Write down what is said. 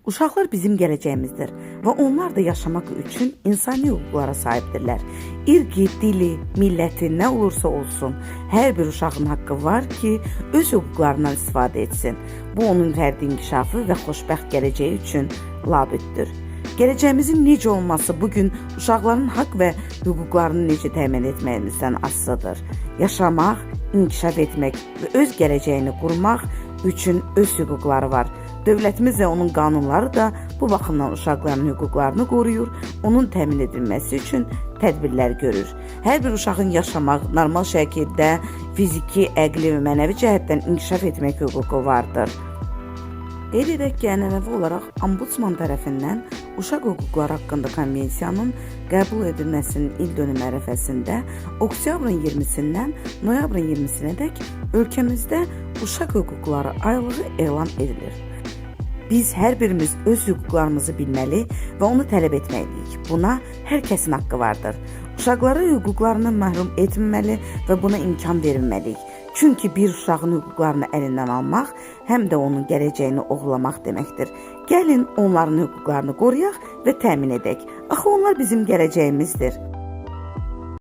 Uşaqlar bizim gələcəyimizdir və onlar da yaşamaq üçün insani hüquqlara sahibdirlər. İrqi, dili, milləti nə olursa olsun, hər bir uşağın haqqı var ki, öz hüquqlarından istifadə etsin. Bu onun fərdi inkişafı və xoşbəxt gələcəyi üçün labüddür. Gələcəyimizin necə olması bu gün uşaqların haqq və hüquqlarını necə təmin etməyimizdən asılıdır. Yaşamaq, inkişaf etmək və öz gələcəyini qurmaq üçün öz hüquqları var. Dövlətimiz və onun qanunları da bu baxımdan uşaqların hüquqlarını qoruyur, onun təmin edilməsi üçün tədbirlər görür. Hər bir uşağın yaşamaq, normal şəkildə fiziki, əqli və mənəvi cəhətdən inkişaf etmək hüququ vardır. Qeyd edək ki, ənənəvi olaraq Ombudsman tərəfindən Uşaq Hüquqları haqqında konvensiyanın qəbul edilməsinin il dönümü ərəfəsində oktyabrın 20-sindən noyabrın 20-sinədək ölkəmizdə Uşaq Hüquqları Aylığı elan edilir. Biz hər birimiz öz hüquqlarımızı bilməli və onu tələb etməliyik. Buna hər kəsin haqqı vardır. Uşaqları hüquqlarından məhrum etməməli və buna imkan verilməliyik. Çünki bir uşağın hüquqlarını əlindən almaq həm də onun gələcəyini oğurlamaq deməkdir. Gəlin onların hüquqlarını qoruyaq və təmin edək. Axı onlar bizim gələcəyimizdir.